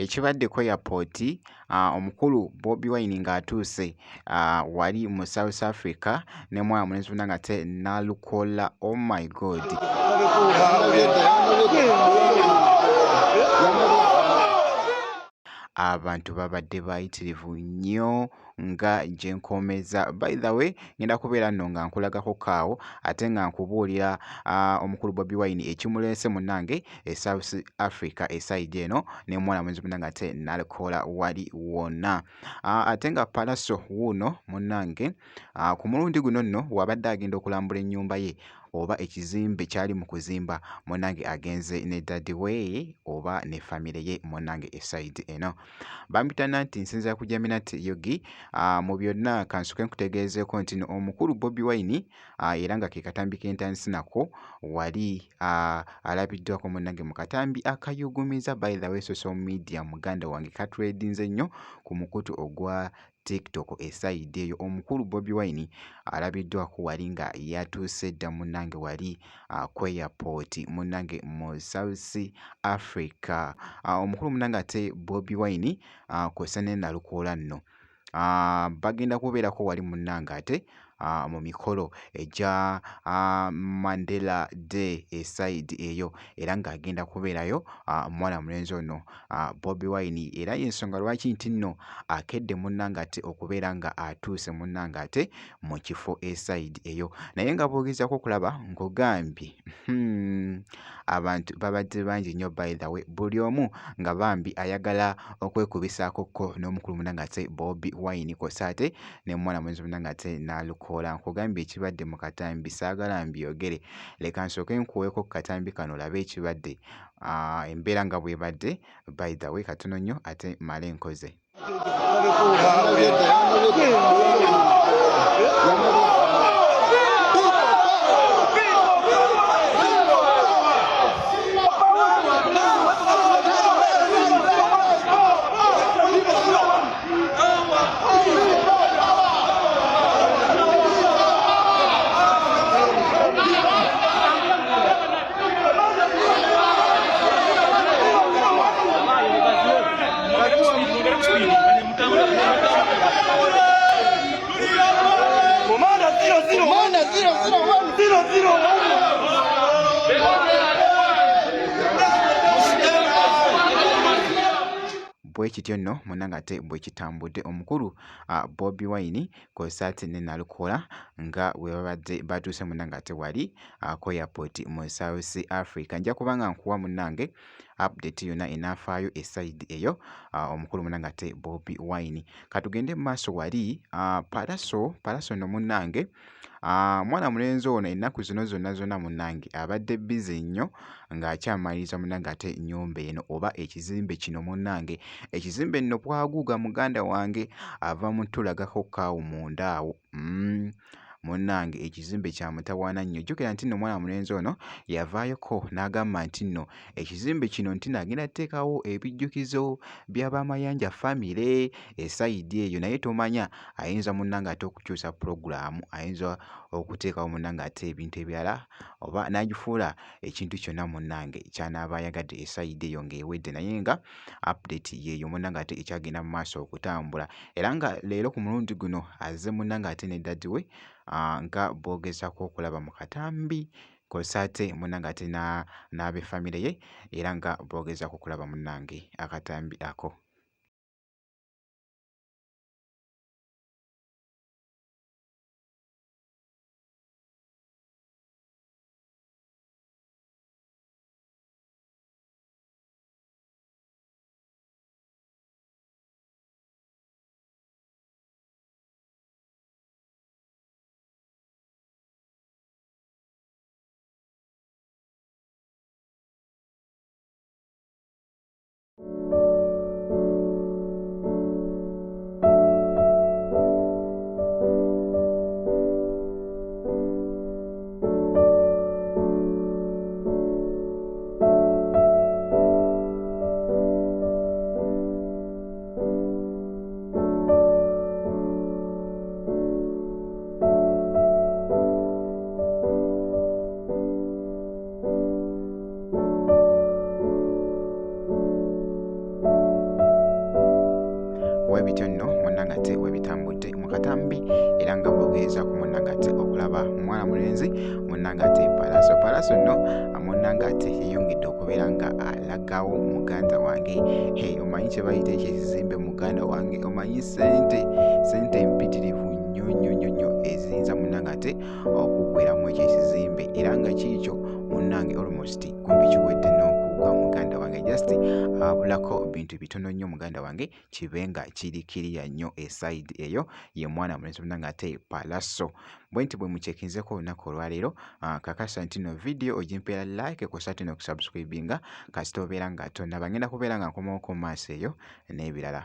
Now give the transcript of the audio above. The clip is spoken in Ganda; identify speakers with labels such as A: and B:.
A: Ekibadde ku airport omukulu Bobi Wine ng'atuuse wali mu South Africa ne mwana mulenzi munnange ate Nalukoola, oh my God. Abantu babadde bayitirivu nnyo nga gye nkoomezza. By the way ngenda kubeera nno nga nkulagako kaawo ate nga nkubuulira omukulu Bobi Wine ekimuleese munnange e South Africa esayidi eno ne mwana mulenzi munnange ate Nalukoola wali wonna. Ate nga Pallaso wuuno munnange ku mulundi guno nno wabadde agenda okulambula ennyumba ye oba ekizimbe ky'ali mu kuzimba munnange agenze ne daddy we oba ne famire ye munnange esayidi eno. Bampita Nanti nsinziira ku Jaminati Yogi. Mu byonna kansuke nkutegeezeeko nti no omukulu Bobi Wine era nga ke katambi k'entandisi nako wali alabiddwako munnange mu katambi akayugumiza. By the way social media muganda wange katredinze nnyo ku mukutu ogwa TikTok esayidi eyo. Omukulu Bobi Wine alabiddwako wali nga yatuuse dda munnange wali ku airport munnange mu South Africa. Omukulu munnange ate Bobi Wine kw'ossa ne Nalukoola nno bagenda kubeerako wali munnange ate mu mikolo egya Mandela Day esayidi eyo era ng'agenda kubeerayo mwana mulenzi ono Bobi Wine era y'ensonga lwaki nti nno akedde munnange ate okubeera nga atuuse munnange ate mu kifo esayidi eyo naye nga bw'ogezaako okulaba nkugambye abantu babadde bangi nnyo by the way buli omu nga bambi ayagala okwekubisaako ko n'omukulu munnange ate Bobi Wine kw'ossa ate ne mwana mulenzi munnange ate Nalukoola. Nkugambye ekibadde mu katambi saagala mbyogere leka nsooke nkuweeko ku katambi kano olabe ekibadde embeera nga bw'ebadde by the way katono nnyo ate mmale nkoze. Bwe kityo nno munnange ate bwe kitambudde omukulu Bobi Wine kw'ossa ate ne Nalukoola nga bwe babadde batuuse munnange ate wali ku airport mu South Africa. Nja kuba nga nkuwa munnange update yonna enaafaayo esayidi eyo omukulu munnange ate Bobi Wine. Katugende mu maaso wali Pallaso, Pallaso nno munnange mwana mulenzi ono ennaku zino zonna zonna munnange abadde bbize nnyo ng'akyamaliriza munnange ate ennyumba eno oba ekizimbe kino munnange. Ekizimbe nno bwaguuga muganda wange ava mu ttulagako ko awo munda awo. Munnange ekizimbe kya mutawaana nnyo. Jjukira nti nno omwana mulenzi ono yavaayoko n'agamba nti nno ekizimbe kino nti nno agenda tteekawo ebijjukizo by'Abamayanja famire esayidi eyo naye tomanya ayinza munnange ate okukyusa pulogulaamu, ayinza okuteekawo munnange ate ebintu ebirala oba n'agifuula ekintu kyonna munnange ky'anaaba ayagadde esayidi eyo ng'ewedde naye nga update yeeyo munnange ate ekyagenda mu maaso okutambula era nga leero ku mulundi guno azze munnange ate ne daddy we nga boogezaako okulaba mu katambi kw'ossa ate munnange ate n'ab'effamire ye era nga boogezaako okulaba munnange akatambi ako. okugezaako munnange ate okulaba mwana mulenzi munnange ate Pallaso. Pallaso nno munnange ate yeyongedde okubeera nga alagawo muganda wange. Hey, omanyi kye bayita ekyo ekizimbe muganda wange, omanyi ssente, ssente mpitirivu nnyo nnyo nnyo nnyo eziyinza munnange ate okuggweramu ekyo ekizimbe, era nga kiikyo munnange almost kumpi kiwedde n'okuggwa muganda wange, just abulako bintu bitono nnyo muganda wange kibe nga kiri kiriya nnyo esayidi eyo ye mwana mulenzi munnange ate Pallaso. Bwe nti bwe mucekinzeko olunaku olwaleero, kakasa nti no vidiyo ogimpeera like kw'ossa ate n'okusubscribinga kasita obeera nga tonnaba. Ngenda kubeera nga nkomawoko mu maaso eyo n'ebirala.